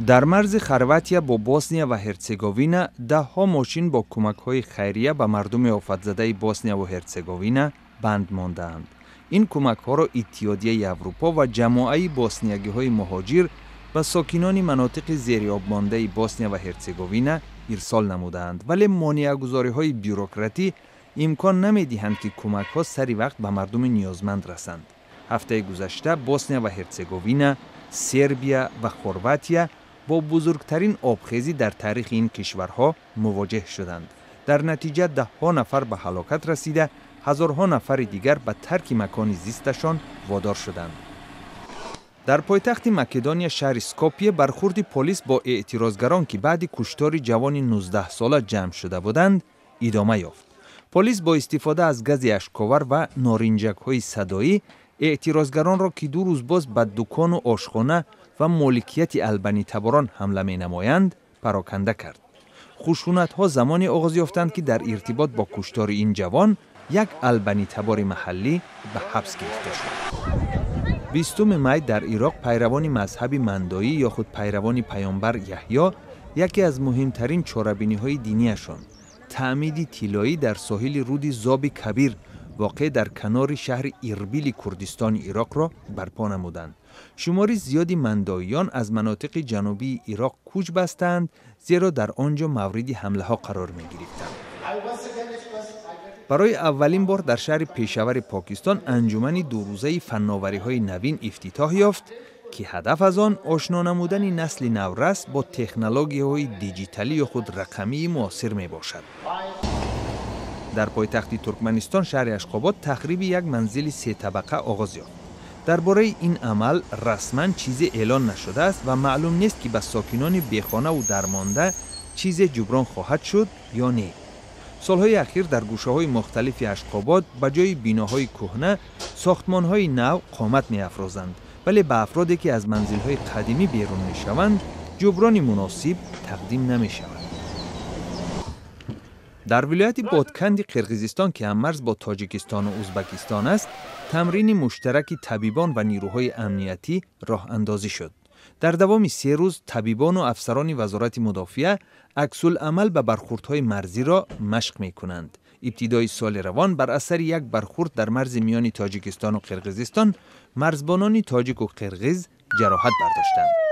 Дар марзи Хорватия бо Босния ва Ҳерцеговина даҳҳо мошин бо кӯмакҳои хайрия ба мардуми офатзадаи Боснияву Ҳерцеговина банд мондаанд. Ин кӯмакҳоро Иттиҳодияи Аврупо ва ҷамоаи босниягиҳои муҳоҷир ба сокинони манотиқи зериобмондаи Босния ва Ҳерцеговина ирсол намудаанд, вале монеагузориҳои бюрократӣ имкон намедиҳанд, ки кӯмакҳо сари вақт ба мардуми ниёзманд расанд. Ҳафтаи гузашта Босния ва Ҳерцеговина, Сербия ва Хорватия бо бузургтарин обхезӣ дар таърихи ин кишварҳо мувоҷеҳ шуданд. Дар натиҷа даҳҳо нафар ба ҳалокат расида, ҳазорҳо нафари дигар ба тарки макони зисташон водор шуданд. Дар пойтахти Македония, шаҳри Скопие, бархурди полис бо эътирозгарон, ки баъди куштори ҷавони 19-сола ҷамъ шуда буданд, идома ёфт. Полис бо истифода аз гази ашковар ва норинҷакҳои садоӣ эътирозгаронро, ки 2 рӯз боз ба дукону ошхона ва моликияти албанитаборон ҳамла менамоянд, пароканда кард. Хушунатҳо замоне оғоз ёфтанд, ки дар иртибот бо куштори ин ҷавон як албанитабори маҳаллӣ ба ҳабс гирифта шуд. 20 май дар Ироқ пайравони мазҳаби мандоӣ ё худ пайравони паёмбар Яҳьё яке аз муҳимтарин чорабиниҳои динияшон, таъмиди тиллоӣ, дар соҳили руди Зоби Кабир, воқеъ дар канори шаҳри Ирбили Курдистони Ироқро барпо намуданд. Шумори зиёди мандоиён аз манотиқи ҷанубии Ироқ кӯч бастаанд, зеро дар он ҷо мавриди ҳамлаҳо қарор мегирифтанд. Барои аввалин бор дар шаҳри Пешавари Покистон анҷумани дурӯзаи фанновариҳои навин ифтитоҳ ёфт, ки ҳадаф аз он ошно намудани насли наврас бо технологияҳои диҷиталӣ ё худ рақамии муосир мебошад. Дар пойтахти Туркманистон, шаҳри Ашқобод, тахриби як манзили сетабақа оғоз ёфт. Дар бораи ин амал расман чизе эълон нашудааст ва маълум нест, ки ба сокинони бехонаву дармонда чизе ҷуброн хоҳад шуд ё не. Солҳои ахир дар гӯшаҳои мухталифи Ашқобод ба ҷои биноҳои кӯҳна сохтмонҳои нав қомат меафрозанд, вале ба афроде, ки аз манзилҳои қадимӣ берун мешаванд, ҷуброни муносиб тақдим намешавад. Дар вилояти Ботканди Қирғизистон, ки ҳаммарз бо Тоҷикистону Узбакистон аст, тамрини муштараки табибон ва нирӯҳои амниятӣ роҳандозӣ шуд. Дар давоми 3 рӯз табибону афсарони Вазорати мудофиа аксулъамал ба бархурдҳои марзиро машқ мекунанд. Ибтидои соли равон бар асари як бархурд дар марзи миёни Тоҷикистону Қирғизистон марзбонони тоҷику қирғиз ҷароҳат бардоштанд.